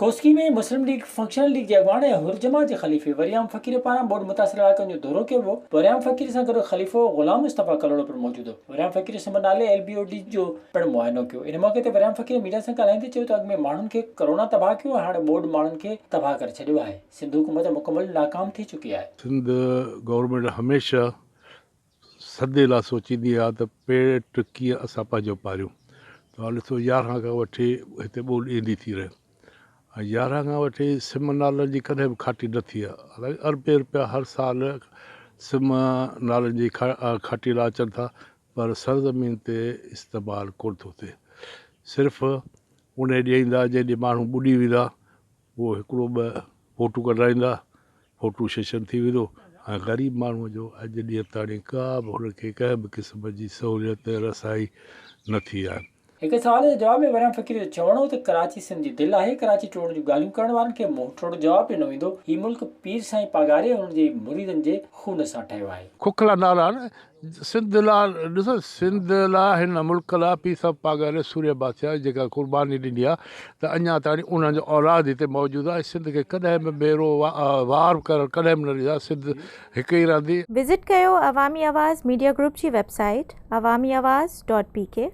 کوسڪي ۾ مسلم league functional league جي اڳواڻ ۽ حر جماعت جي خليفي وريام فقير پاران ٻوڏ متاثر علائقن جو دورو ڪيو ويو. وريام فقير سان گڏ خليفو غلام مصطفيٰ ڪلهوڙو پڻ موجود هو. وريام فقير سم نالي ايل بي او ڊي جو پڻ معائنو ڪيو. ان موقعي تي وريام فقير ميڊيا سان ڳالهائيندي چيو ته اڳ ۾ ماڻهن کي ڪرونا تباهه ڪيو ۽ هاڻي ٻوڏ ماڻهن کي تباهه ڪري ڇڏيو آهي. سنڌ حڪومت مڪمل ناڪام ٿي چڪي آهي. سنڌ گورنمينٽ هميشه صدي لاء سوچيندي آ ته پيٽ ڪيئن اسان پنهنجو پاريون. توهان ڏسو 11 کان وٺي هتي ٻوڏ ايندي ٿي رهي ۽ 11 کان وٺي سم نالن جي ڪڏهن به کاٽي نه ٿي آ. حالانڪه اربين رپيا هر سال سم نالن جي کاٽي لاء اچن ٿا پر سرزمين تي استعمال ڪونه ٿو ٿئي. صرف انهي ڏينهن ايندا جنهن ڏينهن ماڻهو ٻڏي ويندا پوء هڪڙو ٻه فوٽو ڪڍرائيندا، فوٽو سيشن ٿي ويندو ۽ غريب ماڻهوء جو اڄ ڏينهن تاڻي ڪا به هن کي ڪنهن به قسم جي سهوليت ۽ رسائي نه ٿي آهي. هڪ سوال جي جواب ۾ وريام فقير جو چوڻ هو ته ڪراچي سنڌ جي دل آهي، ڪراچي ٽوڙڻ جون ڳالهيون ڪرڻ وارن کي منهن ٽوڙ جواب ڏنو ويندو، هي ملڪ پير سائين پاڳاري ۽ انهن جي مريدن جي خون سان ٺهيو آهي. کوکلا نعرا آهن سنڌ لا ڏسو سنڌ لا هن ملڪ لا پير صاحب پاڳاري سورهيه بادشاهه جيڪا قرباني ڏني آ ته اڃا تاڻي انهن جو اولاد هتي موجود آ ۽ سنڌ کي ڪڏهن به ميرو وار ڪرڻ ڪڏهن به نه ڏيندا سنڌ هڪ ئي رهندي. وزٽ ڪيو عوامي آواز ميڊيا گروپ جي website Awami Awaz dot P K.